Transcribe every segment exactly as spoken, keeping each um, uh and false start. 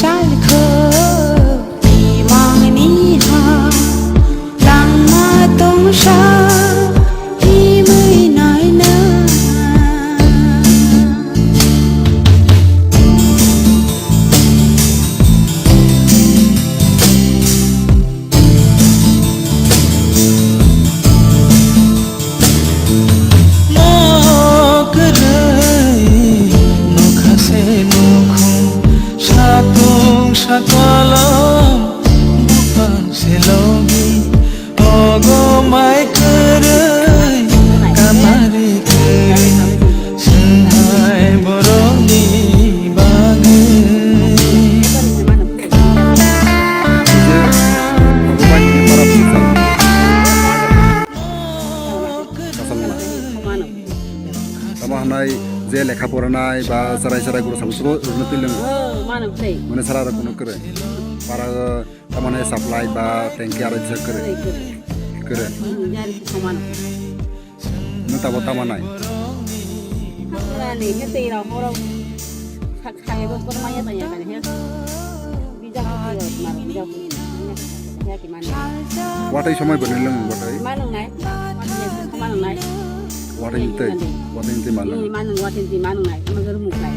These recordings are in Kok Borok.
Chal kho imang ni ha langma tongsa himwi naina. Mo kwrwi nokha se nukhung, satung sakolom buphang se logi, ogo mai kwrwi kamari kwrwi, swnghai borokni bagwi. Tamo hanai je lekha poranai ba chwrai chwrai guru sabo sugo rwno twi lwngo. Oh, mano bwtwi. Mane sara rok kuno kwrwi. Para tamane supply ba tanki aro jisa kwrwi. Kwrwi, kwrwi. Kwrwi. Hmm, yari ki samano. Nwng tabo tamo nai? Hakurani, he tei rok, horo. Sak, sak, ebo, kono maya tanya kani, he. Bijak, bijak, maro, bijak. He ki mani. Watwi somoi bwrwi lwng watwi? Manung nai. Watwi tei, watwi tei manung. Hmm, manung, watwi tei manung nai. Ama guru muk nai.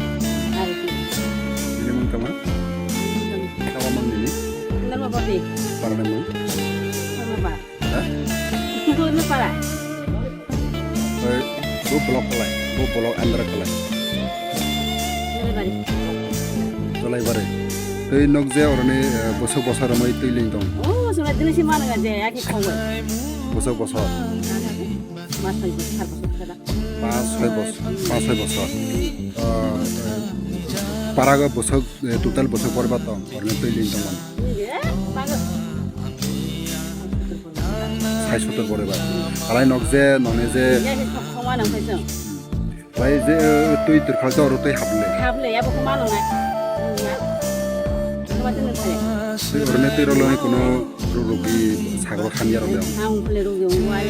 Ari ki. Ini mung tama? Tama mang ini? Nama boti? Para nama? Nama ba? Hah? Nama para? Eh, bu blok kalai, bu blok andra kalai. Jolai bari. Jolai bari. Tei nok je oroni, eh, bosok bosor romoi twi ling tong. Oh, sura dini si mana ngaje, aki khongwe. Bosok bosor. Mas soi bosor, sar bosor kada. Pas soi bosor, pas soi bosor. Eh, eh, parago bosok, eh, total bosok porba tong, oroni twi ling tong. Sai sutur pore ba. Alai nok je, nokni je. Bai je, eh, twi turkha je oro twi haple. Haple, abo ko mano nai. Twi orne twi rolo ni kono ru-, rugi sagro khanya rok dong. Ang pule rugi wai.